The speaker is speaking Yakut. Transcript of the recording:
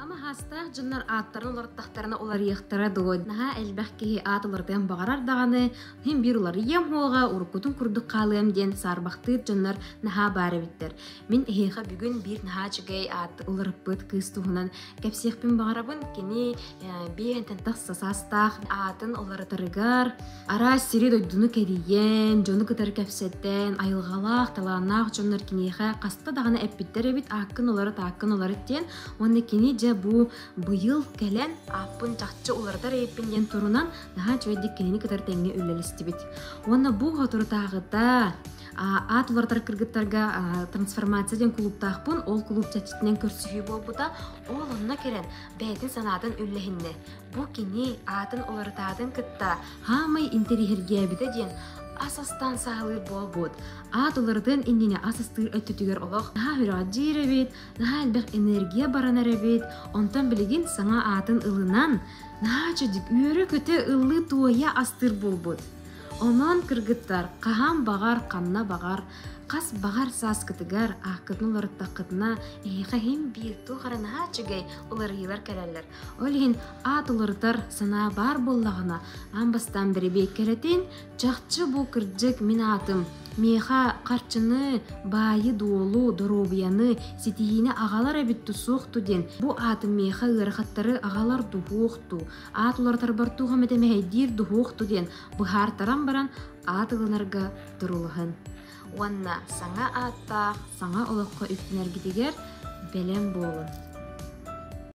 Ама хаастаах дьоннор ааттарын уларыттахтарына уларыйыахтара дуо? Наһаа элбэх киһи аат уларытыан баҕарар даҕаны, иһин биир уларыйыам уоҕа, уруккутун курдук хаалыам диэн саарбахтыыр дьоннор наһаа баар эбиттэр. Мин эһиэхэ бүгүн биир наһаа үчүгэй аат уларыппыт кыыс туһунан кэпсиэхпин баҕарабын. Кини биэһэнтэн тахса саастаах аатын уларытарыгар араас сири-дойдуну кэрийэн, дьону кытары кэпсэтэн, айылҕалаах, талааннаах дьоннор киниэхэ хаста даҕаны эппиттэр эбит ааккын уларыт, ааккын уларыт диэн. Уонна кини дьэ бу быйыл кэлэн ааппын чахчы уларытар эбиппин диэн турунан наһаа үчүгэйдик кинини кытары тэҥҥэ үлэлэстибит. Уонна бу соторутааҕыта аат уларытар кыргыттарга трансформация диэн кулууптаахпын. Ол кулууп чэрчитинэн көрсүһүү буолбута. Ол онно кэлэн бэйэтин санаатын үллэһиннэ. Бу кини аатын уларытаатын кытта хаамай интэриэһиргээбитэ диэн ас астаан саҕалыыр буолбут. Аат уларытыан иннинэ ас астыыр өттүтүгэр олох наһаа сүрэҕэлдьиир эбит, наһаа элбэх энергия баранар эбит. Онтон билигин саҥа аатын ылынан, наһаа чөдүк үөрэ-көтө ыллыы-туойа астыыр буолбут. Онон, кыргыттар, хаһан баҕар, ханна баҕар, хас баҕар сааскытыгар ааккытын уларыттаххытына, эһиэхэ иһин биир туох эрэ наһаа үчүгэй уларыйыылар кэлэллэр. Ол иһин аат уларытар санаа баар буоллаҕына, аан бастаан бэрэбиэркэлэтин, чахчы бу кырдьык мин аатым, миэхэ харчыны, баайы-дуолу, доруобуйаны, ситиһиини аҕалар эбит дуу суох дуу диэн, бу аатым миэхэ ыарахаттары аҕалар дуу суох дуу, аат уларытарбар туох эмэтэ мэһэйдиир дуу суох дуу диэн быһаартаран баран аат ылынарга турулаһын. Уонна саҥа ааттаах, саҥа олоххо үктэнэргитигэр бэлэм буолун.